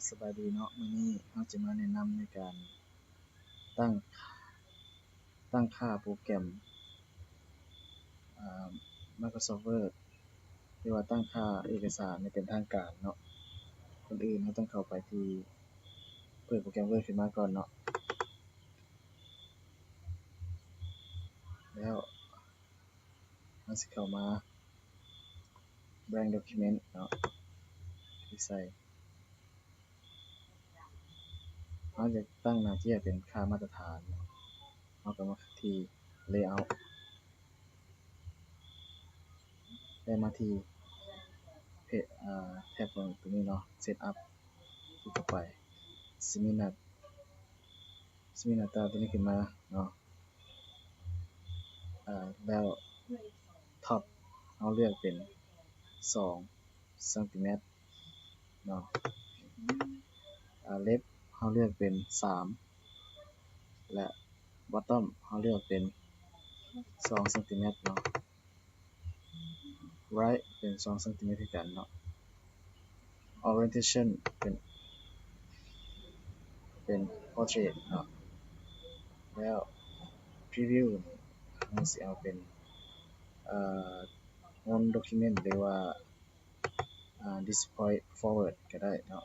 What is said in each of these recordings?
ສະບາຍດີເນາະ, ມື້ນີ້ເຮົາຈະມາແນະນຳໃນການຕັ້ງ ຕັ້ງຄ່າໂປຣແກຣມ ອາ Microsoft Word ຫຼືວ່າຕັ້ງຄ່າເອກະສານໃຫ້ເປັນທາງການເນາະ. ກ່ອນອື່ນເຮົາຕ້ອງເຂົ້າໄປທີ່ ເປີດໂປຣແກຣມ Word ຂຶ້ນມາກ່ອນເນາະ. ແລ້ວເຮົາຊິເຂົ້າມາ Blank Document ເນາະ, ຄລິກໃສ່. ເຮົາຈະຕັ້ງໜ້າທີ່ໃຫ້ເປັນຄ່າມາດຕະຖານ, ເຮົາກໍມາທີ່ Layout ແລ້ວມາທີ່ ເພ ອາ ແທັບຂອງຕົວນີ້ເນາະ Setup ຄລິກເຂົ້າໄປ ຊິມີໜ້າ ຊິມີໜ້າຕາຕົວນີ້ຂຶ້ນມາເນາະ. ອາ ແລ້ວ Top ເຮົາເລືອກເປັນສອງຊັງຕີແມັດເນາະ. ອາ Left ເຮົາເລືອກເປັນສາມ ແລະ Bottom ເຮົາເລືອກເປັນສອງຊັງຕີແມັດເນາະ. Right ເປັນສອງຊັງຕີແມັດຄືກັນເນາະ. Orientation ເປັນ ເປັນ Portrait ເນາະ. ແລ້ວ Preview ເຮົາຊິເອົາເປັນ ເອີ Whole Document ຫຼືວ່າ ອາ Display Forward ກໍໄດ້ເນາະ.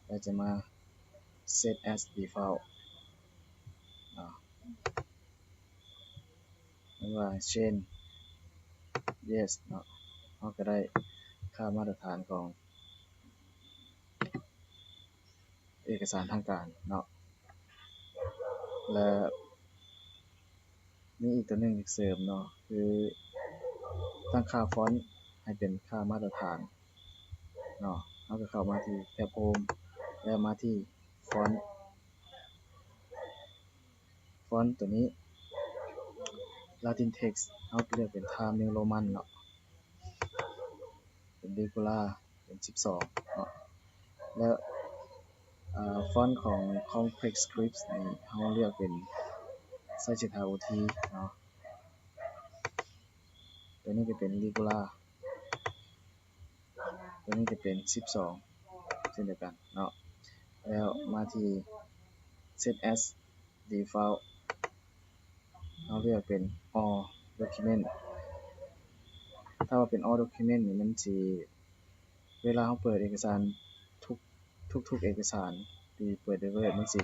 ແລ້ວຈະມາ Set as Default ເນາະ. ຫຼືວ່າ Change Yes ເນາະ, ເຮົາກໍໄດ້ຄ່າມາດຕະຖານຂອງເອກະສານທາງການເນາະ. ແລະ ມີອີກຕົວໜຶ່ງທີ່ເສີມເນາະ ຄືຕັ້ງຄ່າຟອນໃຫ້ເປັນຄ່າມາດຕະຖານເນາະ. ເຮົາກໍເຂົ້າມາທີ່ແທັບ Home ແລ້ວມາທີ່ Font ຟອນຕົວນີ້ Latin Text ເຮົາກໍເລືອກເປັນ Times New Roman ເນາະ, ເປັນ Regular ເປັນສິບສອງເນາະ. ແລ້ວ ອາ ຟອນຂອງ Complex Script ນີ້ເຮົາເລືອກເປັນ Sagittal OT ເນາະ. ຕົວນີ້ກໍເປັນ Regular ຕົວນີ້ຈະເປັນສິບສອງເຊັ່ນດຽວກັນເນາະ. ແລ້ວມາທີ່ Set as Default ເຮົາເລືອກເປັນ All Document. ຖ້າວ່າເປັນ All Document ນີ້ມັນຊິ ເວລາເຮົາເປີດເອກະສານ ທຸກ ທຸກໆເອກະສານທີ່ເປີດໃນ Word ມັນຊິ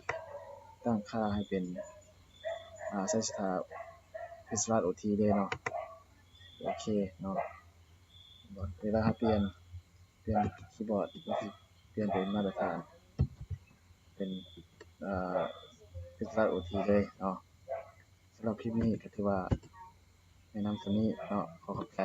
ຕັ້ງຄ່າໃຫ້ເປັນ ອາ Sagittal Pixlab OT ເລີຍເນາະ. ໂອເຄເນາະ, ເວລາເຮົາປ່ຽນ ປ່ຽນຄີບອດ ມັນຊິປ່ຽນເປັນມາດຕະຖານ ເປັນ ອາ Pixlab OT ເລີຍເນາະ. ສຳລັບຄລິບນີ້ກໍຖືວ່າແນະນຳສ່ຳນີ້ເນາະ, ຂໍຂອບໃຈ.